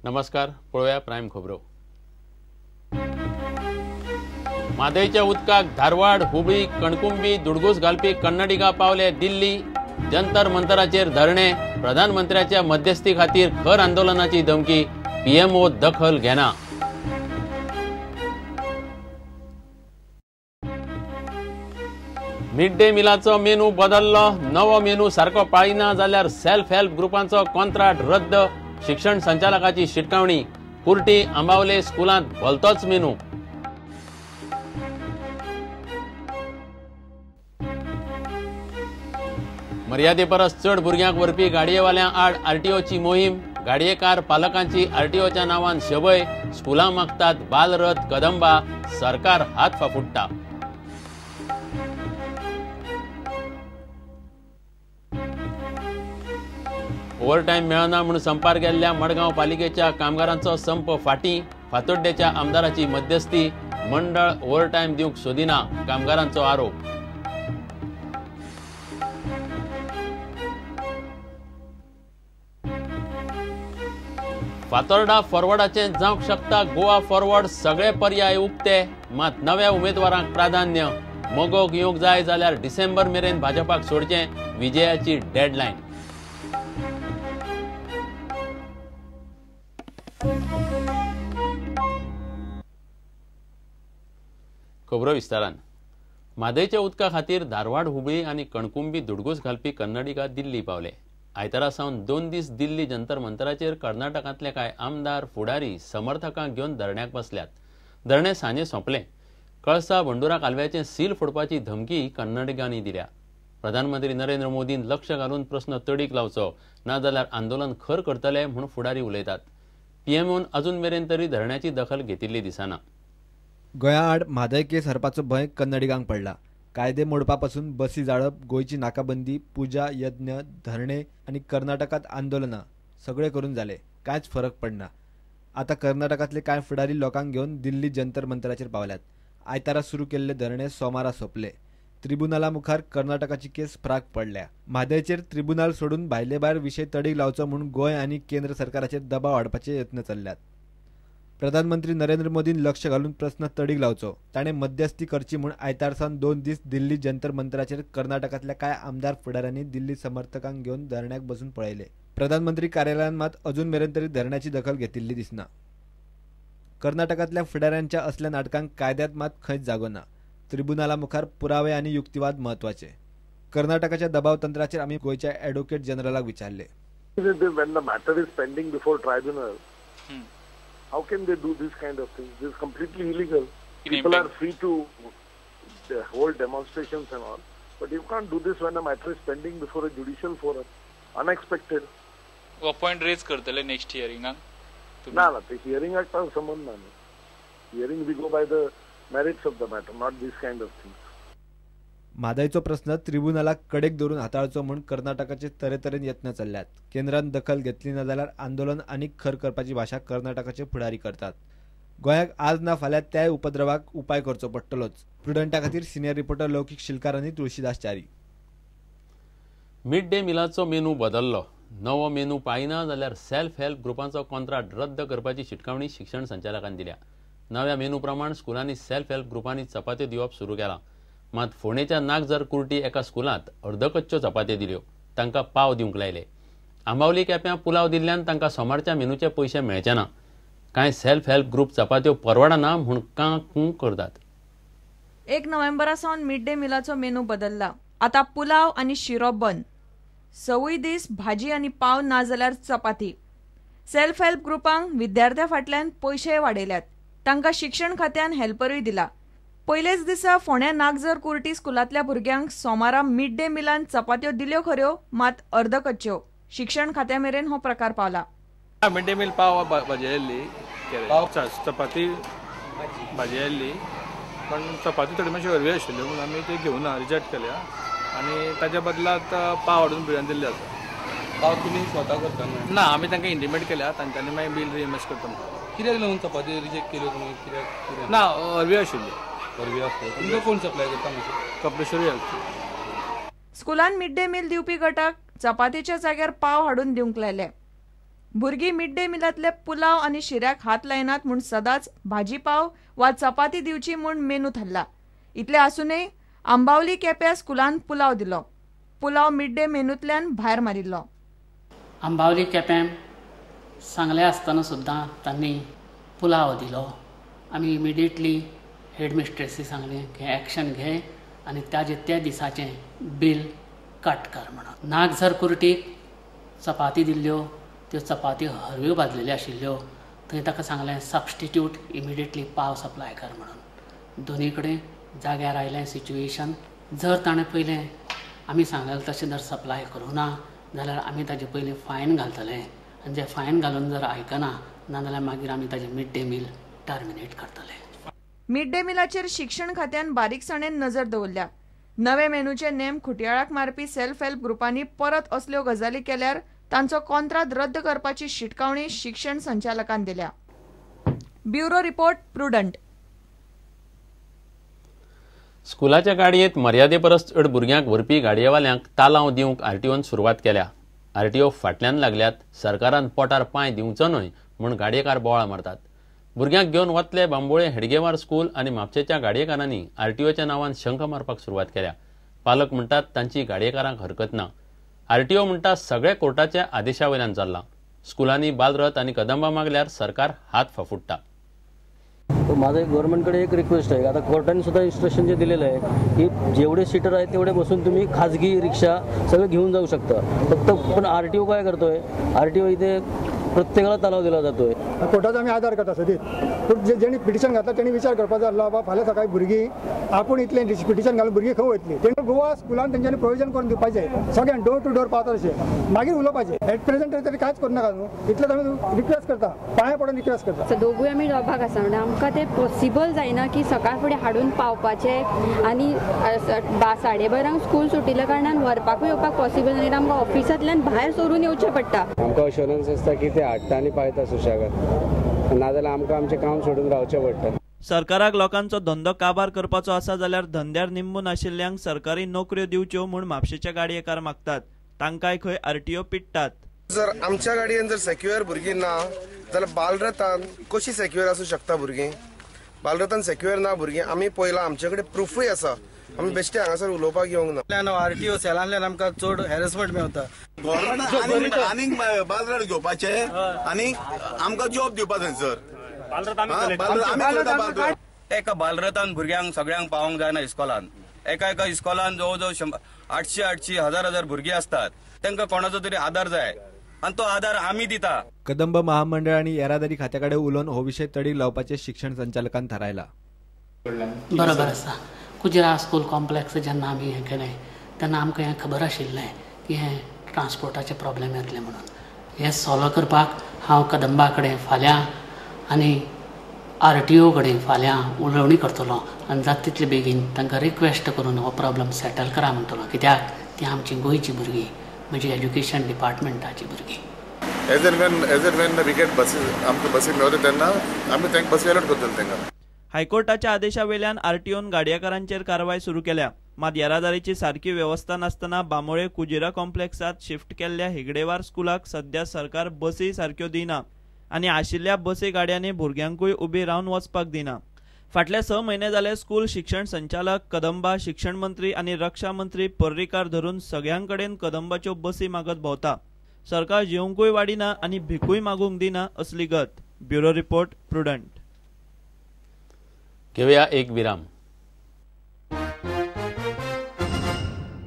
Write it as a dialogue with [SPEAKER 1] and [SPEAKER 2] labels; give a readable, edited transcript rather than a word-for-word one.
[SPEAKER 1] नमस्कार, पळोवया प्रायम खबरो. म्हादयच्या उदकाक धारवाड, हुबळी, कणकुंबी धुडगूस घालपी कन्नडिगा पावले दिल्ली. जंतर मंतराचेर धरणे, प्रधानमंत्र्याच्या मध्यस्थी खातीर खर आंदोलनाची धमकी. पीएमओ दखल घेना. मिड डे मिलाचो मेनू बदललो. नवो मेनू सारको पाळिना जाल्यार सेल्फ हेल्प ग्रुपांचो कॉन्ट्राक्ट रद्द. शिक्षण संचालकाची शिटकावणी. कुर्टी आंबावले स्कुलांत भलतोच मेनू. मर्यादे परस चड भुरग्यांक व्हरपी गाडयेवाल्यां आड आरटीओची मोहीम. गाडयेकार पालकांची आरटीओच्या नांवान शबय. स्कुलां मागतात बालरथ, कदंबा. सरकार हात फाफुडटा. ओव्हरटायम मेळना म्हूण संपार गेल्ल्या मडगांव पालिकेच्या कामगारांचो संप फाटीं. फातोड्डेच्या आमदाराची मध्यस्थी. मंडळ ओव्हरटायम दिवंक सोदिना, कामगारांचो आरोप. फातोर्डा फॉरवर्डाचें जावंक शकता गोवा फॉरवर्ड. सगळे पर्याय उक्ते, मात नव्या उमेदवारांक प्राधान्य. मगोक येवंक जाय जाल्यार डिसेंबर मेरेन भाजपाक सोडचें विजयाची डेडलायन. खबरो विस्तारान. म्हादयच्या उदका खातीर धारवाड, हुबळी आनी कणकुंबी धुडगूस घालपी कन्नडिगा दिल्ली पावले. आयतारा सावन 2 दीस दिल्ली जंतर मंतराचेर कर्नाटकांतले कांय आमदार, फुडारी समर्थकांक घेवन धरण्याक बसल्यात. धरणें सांजे सोंपलें. कळसा बंडुरा कालव्याचें सील फोडपाची धमकी कन्नडिगांनी दिल्या. प्रधानमंत्री नरेंद्र मोदीन लक्ष घालून प्रस्न तडीक लावचो, नाजाल्यार आंदोलन खर करतले म्हूण फुडारी उलयतात. पीएमओन अजून मेरेन तरी धरण्याची दखल घेतिल्ली दिसना.
[SPEAKER 2] गोंया आड म्हादय केस हरपाचो भंय कन्नडिगांक पडला. कायदे मोडपा पासून बसी जाळप, गोंयची नाकाबंदी, पुजा, यज्ञ, धरणे आनी कर्नाटकांत आंदोलनां सगळे करून जाले, कांयच फरक पडना. आतां कर्नाटकांतले कांय फुडारी लोकांक घेवन दिल्ली जंतर मंतराचेर पावल्यात. आयतारा सुरू केल्ले धरणे सोमारा सोंपले. त्रिबुनाला मुखार कर्नाटकाची केस फ्राक पडल्या. म्हादयचेर त्रिबुनाल सोडून भायले भायर विशय तडीक लावचो म्हूण गोंय आनी केंद्र सरकाराचेर दबाव हाडपाचे यत्न चल्ल्यात. प्रधानमंत्री नरेंद्र मोदीन लक्ष घालून प्रस्न तडीक लावचो, ताणें मध्यस्थी करची म्हूण आयतार सावन 2 दीस दिल्ली जंतर मंतराचेर कर्नाटकांतल्या कांय आमदार फुडाऱ्यांनी दिल्ली समर्थकांक घेवन धरण्याक बसून पळयले. प्रधानमंत्री कार्यालयान मात अजून मेरेन तरी धरण्याची दखल घेतिल्ली दिसना. कर्नाटकांतल्या फुडाऱ्यांच्या असल्या नाटकांक कायद्यांत मात खंयच जागो ना. त्रिबुनाला मुखार पुरावे आनी युक्तिवाद म्हत्वाचे. कर्नाटकाच्या दबाव तंत्राचेर आमी गोंयच्या ॲडव्होकेट जनरलाक विचारले.
[SPEAKER 3] How can they do this kind of thing? This is completely illegal. People are free to hold demonstrations and all, but you can't do this when a matter is pending before a judicial forum. Unexpected.
[SPEAKER 4] What point raise करतले next hearing?
[SPEAKER 3] Na, na, the hearing act का संबंध ना. Hearing we go by the merits of the matter, not this kind of things.
[SPEAKER 2] म्हादयचो प्रस्न त्रिबुनालाक कडेक धरून हाताळचो म्हूण कर्नाटकाचे तरेतरेन यत्न चल्ल्यात. केंद्रान दखल घेतली ना जाल्यार आंदोलन आनीक खर करपाची भाशा कर्नाटकाचे फुडारी करतात. गोंयाक आज ना फाल्यां त्याय उपद्रवाक उपाय करचो पडटलोच. प्रुडंटा खातीर सिनियर रिपोर्टर लौकीक शिलकार आनी तुळशीदास च्यारी.
[SPEAKER 1] मिड डे मिलाचो मेनू बदललो. नवो मेनू पाळिना जाल्यार सेल्फ हेल्प ग्रुपांचो कॉन्ट्राक्ट रद्द करपाची शिटकावणी शिक्षण संचालकान दिल्या. नव्या मेनू प्रमाण स्कुलांनी सेल्फ हेल्प ग्रुपांनी चपात्यो दिवप सुरू केलां. मात फोंडेच्या नागझर कुर्टी एका स्कुलांत अर्दकच्च्यो चपात्यो दिल्यो, तांकां पाव दिवंक लायले. आंबावली केप्यां पुलाव दिल्ल्यान तांकां सोमारच्या मेनूचे पयशे मेळचे ना. कांय सेल्फ हेल्प ग्रुप चपात्यो परवडना म्हूण कां कूं करतात.
[SPEAKER 5] 1 नोव्हेंबरा सावन मिड डे मिलाचो मेनू बदलला. आतां पुलाव आनी शिरो बंद. 6 दीस भाजी आनी पाव ना जाल्यार चपाती. सेल्फ हेल्प ग्रुपांक विद्यार्थ्यां फाटल्यान पयशेय वाडयल्यात. तांकां शिक्षण खात्यान हेल्परूय दिला. पयलेच दिसा फोंड्या नागझर कुर्टी स्कुलांतल्या भुरग्यांक सोमारा मिड डे मिलान चपात्यो दिल्यो खऱ्यो, मात अर्दकच्च्यो. शिक्षण खात्या मेरेन हो प्रकार पावला.
[SPEAKER 6] मिड डे मील पाव भाजी आयिल्ली, चपाती भाजी आयिल्ली, पण चपाती थोडी मातशी हरवी आशिल्ल्यो म्हणून आमी ती घेवना, रिजेक्ट केल्या आनी ताच्या बदलात पाव हाडून भुरग्यांक दिल्ले आसा.
[SPEAKER 7] पाव तुमी स्वता करता?
[SPEAKER 6] ना, आमी तांकां इंटिमेट केल्या, तांच्यांनी मागीर बील रिएम्बर्स करता.
[SPEAKER 7] कित्याक लागून चपाती रिजेक्ट केल्यो तुमी? कित्याक?
[SPEAKER 6] ना, हरवी आशिल्ल्यो.
[SPEAKER 7] तुमकां कोण सप्लाय करता?
[SPEAKER 6] कपलेश्वरी हेल्थ.
[SPEAKER 5] स्कुलान मिड डे मील दिवपी गटाक चपातीच्या जाग्यार पाव हाडून दिवंक लायले. भुरगीं मिड डे मिलांतले पुलाव आनी शिऱ्याक हात लायनात म्हूण सदांच भाजी पाव वा चपाती दिवची म्हूण मेनू थारला. इतलें आसूनय आंबावली केप्या स्कुलान पुलाव दिलो. पुलाव मिड डे मेनूंतल्यान भायर मारिल्लो.
[SPEAKER 8] आंबावली केप्यां सांगले आसतना सुद्दां तांणी पुलाव दिलो. आमी इमिडिएटली हेडमिस्ट्रेसी सांगलें की एक्शन घे आनी ताजे त्या दिसाचें बील कट कर म्हणून. नागझर कुर्टीक चपाती दिल्ल्यो, त्यो चपाती हरव्यो भाजलेल्यो आशिल्ल्यो. थंय ताका सांगलें सबस्टिट्यूट इमिडिएटली पाव सप्लाय कर म्हणून. दोनी कडेन जाग्यार आयलें सिच्युएशन. जर ताणें पयलें आमी सांगलें तशें जर सप्लाय करूं ना जाल्यार आमी ताजे पयलीं फायन घालतले आनी जे फायन घालून जर आयकना ना जाल्यार मागीर आमी ताजें मिड डे मील टर्मिनेट करतले.
[SPEAKER 5] मिड डे मिलाचेर शिक्षण खात्यान बारीकसाणेन नजर दवरल्या. नवे मेनूचे नेम खुटयाळाक मारपी सेल्फ हेल्प ग्रुपांनी परत असल्यो गजाली केल्यार तांचो कॉन्त्राद रद्द करपाची शिटकावणी शिक्षण संचालकान दिल्या. Bureau report, Prudent.
[SPEAKER 1] स्कुलाच्या गाडयेंत मर्यादे परस चड भुरग्यांक व्हरपी गाडयेवाल्यांक तालांव दिवंक आरटीओन सुरवात केल्या. आरटीओ फाटल्यान लागल्यात. सरकारान पोटार पांय दिवचो न्हय म्हूण गाडयेकार बोवाळ मारतात. भुरग्यांक घेवन वतले बांबोळे हेडगेवार स्कूल आनी म्हापशेच्या गाडयेकारांनी आरटीओच्या नांवान शंख मारपाक सुरवात केल्या. पालक म्हणटात तांची गाडयेकारांक हरकत ना. आरटीओ म्हणटा सगळे कोर्टाच्या आदेशा वयल्यान चल्लां. स्कुलांनी बालरथ आनी कदंबा मागल्यार सरकार हात फाफुडटा.
[SPEAKER 9] माझं एक गव्हर्नमेंटकडे एक रिक्वेस्ट आहे. आता कोर्टाने सुद्धा इन्स्ट्रक्शन जे दिलेलं आहे की जेवढे सीटर आहेत तेवढे बसून तुम्ही खाजगी रिक्षा सगळे घेऊन जाऊ शकता. फक्त पण आरटीओ काय करतोय, आरटीओ इथे प्रत्येकाला तलाव दिला जातोय.
[SPEAKER 10] कोर्टाचो आमी आदार करता सदीत, पूण जेणी पिटिशन घातला तेणी विचार करपाचो आसलो बाबा फाल्यां सकाळी भुरगीं आपूण इतलें पिटिशन घालून भुरगीं खंय वयतली. तेणी गोवा स्कुलान तेंच्यांनी प्रोविजन करून दिवपाचें, सगळ्यांक डोर टू डोर पावता तशें मागीर उलोवपाचें. एट प्रेझेंट तरी कांयच करूं नाका न्हू, इतलें आमी रिक्वेस्ट करता, पांय पडून रिक्वेस्ट करता.
[SPEAKER 11] दोगूय आमी जॉबाक आसा म्हणल्यार आमकां तें पॉसिबल जायना की सकाळ फुडें हाडून पावपाचें आनी 12:30 स्कूल सुटिल्ल्या कारणान व्हरपाकूय येवपाक पॉसिबल जायना. आमकां ऑफिसांतल्यान भायर सरून येवचें पडटा.
[SPEAKER 12] आमकां अश्योरन्स आसता की ते हाडटा आनी पायता सुशेगाद, नाजाल्यार आमकां आमचें काम सोडून रावचें पडटा.
[SPEAKER 13] सरकाराक लोकांचो धंदो काबार करपाचो आसा जाल्यार धंद्यार निंबून आशिल्ल्यांक सरकारी नोकऱ्यो दिवच्यो म्हूण म्हापशेचे गाडयेकार मागतात. तांकांय खंय आरटीओ पिडटात.
[SPEAKER 14] जर आमच्या गाडयेन जर सेक्युअर भुरगीं ना जाल्यार बालरथान कशी सेक्युअर आसूं शकता भुरगीं? बालरथान सेक्युअर ना भुरगीं. आमी पळयलां, आमचे कडेन प्रुफूय आसा. आमी बेश्टे हांगासर उलोवपाक येवंक
[SPEAKER 15] ना. आरटीओ सेलांतल्यान आमकां चड हॅरेसमेंट मेळटा.
[SPEAKER 16] गव्हर्नमेंटान आनीक बालरथ घेवपाचे आनी आमकां जॉब दिवपा थंयसर.
[SPEAKER 17] एका बालरथान भुरग्यांक सगळ्यांक पावोंक जायना इस्कॉलान. एका एका इस्कॉलान जवळ जवळ 800 800 1000 भुरगीं आसतात. तांकां कोणाचो तरी आदार जाय आनी तो आदार आमी दिता.
[SPEAKER 2] कदंब महामंडळ आनी येरादारी खात्या कडेन उलोवन हो विशय तडीक लावपाचें शिक्षण संचालकान थारायला.
[SPEAKER 8] बरोबर आसा. कुजिरा स्कूल कॉम्प्लेक्स जेन्ना आमी हें केलें तेन्ना आमकां हें खबर आशिल्लें की हें ट्रान्सपोर्टाचें प्रॉब्लेम येतलें म्हणून. हें सॉल्व करपाक हांव कदंबा कडेन फाल्यां आनी आरटीओ कडेन फाल्यां उलोवणी करतलो आनी जाता तितले बेगीन तांकां रिक्वेस्ट करून हो प्रॉब्लेम सेटल करा म्हणटलो. कित्याक ती आमची गोंयची भुरगीं, म्हणजे एज्युकेशन डिपार्टमेंटाची भुरगीं.
[SPEAKER 18] As and when we get buses, आमकां बसी मेळटा तेन्ना आमी तांकां बसी अलॉट करतले तांकां.
[SPEAKER 13] हायकोर्टाच्या आदेशा वेल्यान आरटीओन गाडयेकारांचेर कारवाय सुरू केल्या. मात येरादारीची सारकी वेवस्था नासतना बांबोळे कुजिरा कॉम्प्लेक्सात शिफ्ट केल्ल्या हेगडेवार स्कुलाक सध्या सरकार बसी सारक्यो दिना आनी आशिल्ल्या बसी गाडयांनी भुरग्यांकूय उबी रावन वचपाक दिना. फाटले 6 म्हयने जाले स्कूल शिक्षण संचालक, कदंबा, शिक्षण मंत्री आनी रक्षा मंत्री पर्रीकार धरून सगळ्यांकडेन कदंबाच्यो बसी मागत भोंवता. सरकार जेवंकूय वाडिना आनी भिकूय मागूंक दिना असली गत. Bureau report, Prudent.
[SPEAKER 1] घेवया एक विराम.